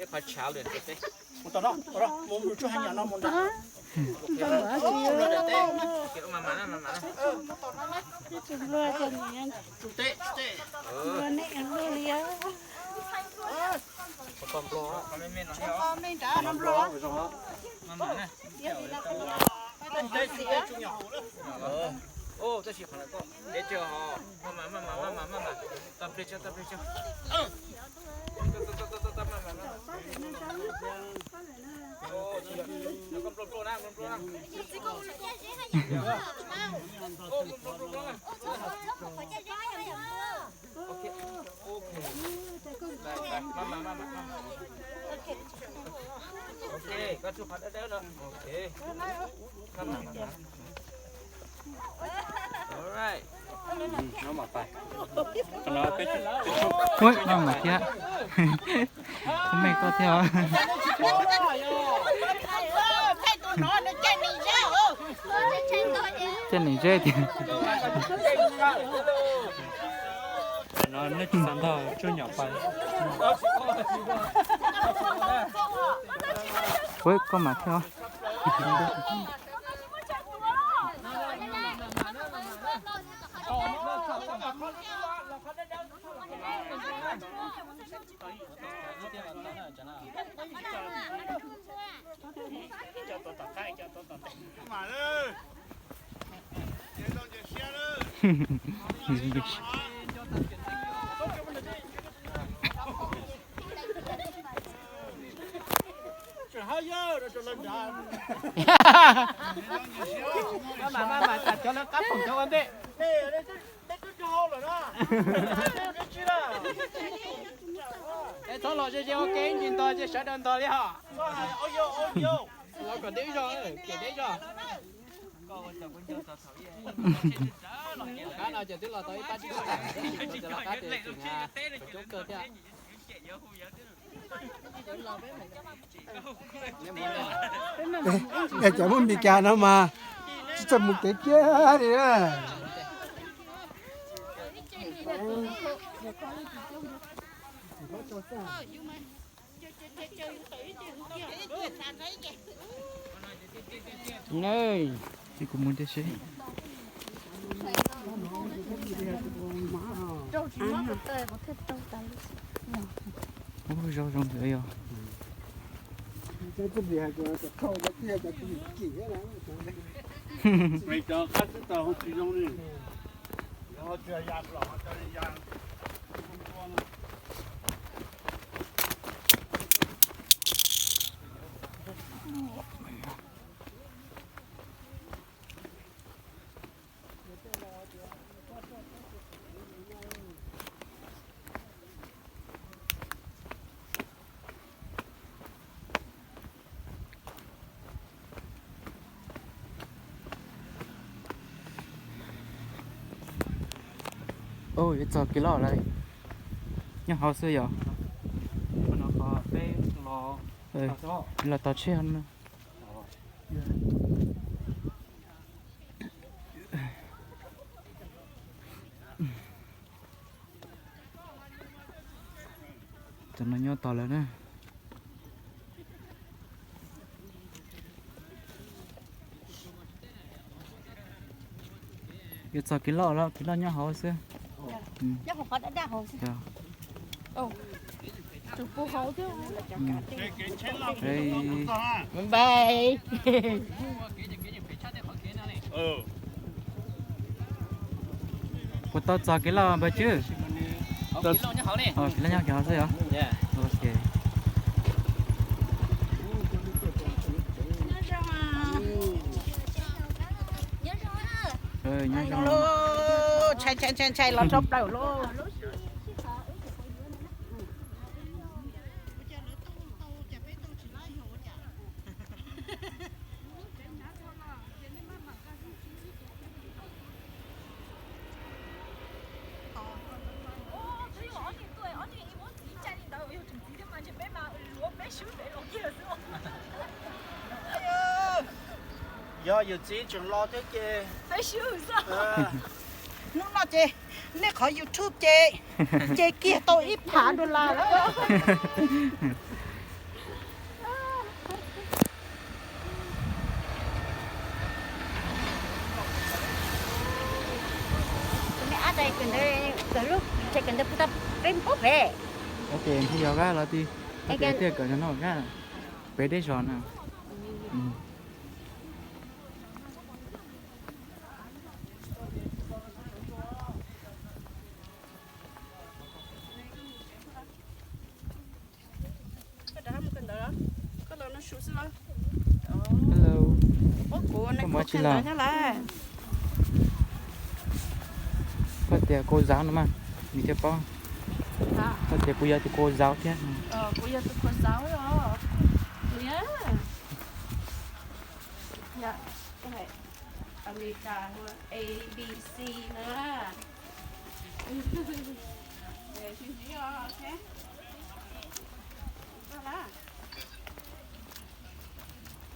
Ib qhov tshav lwm tus teb. Mus tom no, tom no, mus mus tsuj haj nyam no mus nram. Mus tom no teb. Tsuj teb, tsuj teb. Tab sis qhov no koj deb tsawg hos, maj mam, maj mam, maj mam, maj mam, tau pliag tso, tau pliag tso. Ub, no mas thiab. Kuv me koj thiab. Caj neeg zeb tiag. Ub, koj mas thiab. Txhob los ze ze ua ke ib ntsis ntog ces sawv daws ntog li hos. Ua kom deb zog, kem deb zog. Kab no ces twb los tau ib pab tsib caug, los qab ces tseem coob kawg thiab. Es cov muaj Npis Kas no mas tsis txawj mus kev kiag li na. Kuv mus ntej seb. Ub, zoo zoo nkawd yog. Ub, yuav txog kev loj lawm. Nyob hauv xwb yog. Los tau tsheb no. Cov no nyob tod lawm na. Yuav txog kev loj lawm, kev loj nyob hauv xwb. Puas tau txog kev loj npawg Tswb? Kev loj nyob hauv xwb yog? Ntshai ntshai ntshai los dhau plaws lauj. Yog yus txiv tseem los thiab ces, hnub no ces nej qhov YouTube ces nce kiag tau ib phav dollar lawm. Kawm ntawv, kawm lub tsev kawm ntawv puag ta peb pub pem. Ces ntshe yog Vab los twb, tias thiaj kawm no Vab, pem deb zos na. Hello, koj muaj dab tsi los? Koj tias cô giáo no mas, nws thiaj paub. Koj tias kuv yog tus cô giáo thiab. Amelikas A B C na.